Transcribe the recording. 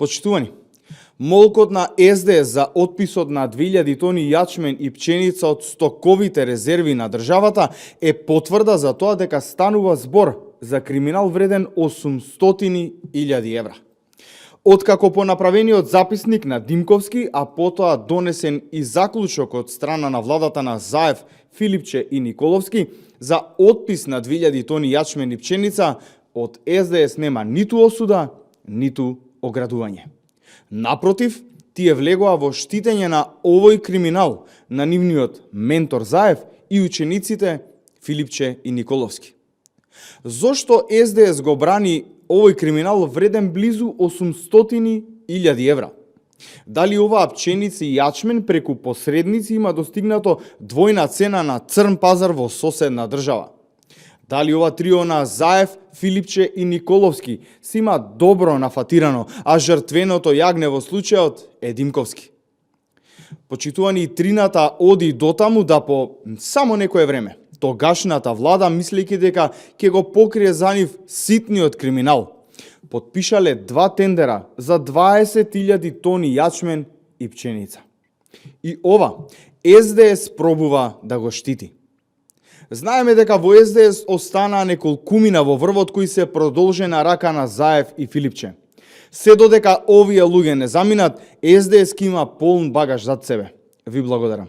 Почитувани, молкот на СДС за отписот на 2000 тони јачмен и пченица од стоковите резерви на државата е потврда за тоа дека станува збор за криминал вреден 800.000 евра. Откако по направениот записник на Димковски, а потоа донесен и заклучок од страна на владата на Заев, Филипче и Николовски за отпис на 2000 тони јачмен и пченица, од СДС нема ниту осуда, ниту оградување. Напротив, тие влегоа во штитење на овој криминал на нивниот ментор Заев и учениците Филипче и Николовски. Зошто СДС го брани овој криминал вреден близу 800.000 евра? Дали оваа пченица и јачмен преку посредници има достигнато двојна цена на црн пазар во соседна држава? Дали ова трио на Заев, Филипче и Николовски се има добро нафатирано, а жртвеното јагне во случајот е Димковски? Почитувани, трината оди дотаму да по само некое време тогашната влада, мислејќи дека ќе го покрие за нив ситниот криминал, потпишале 2 тендера за 20.000 тони јачмен и пченица. И ова СДС пробува да го штити. Знаеме дека во СДС останаа неколкумина во врвот кои се продолжена рака на Заев и Филипче. Се додека овие луѓе не заминат, СДС ќе има полн багаж зад себе. Ви благодарам.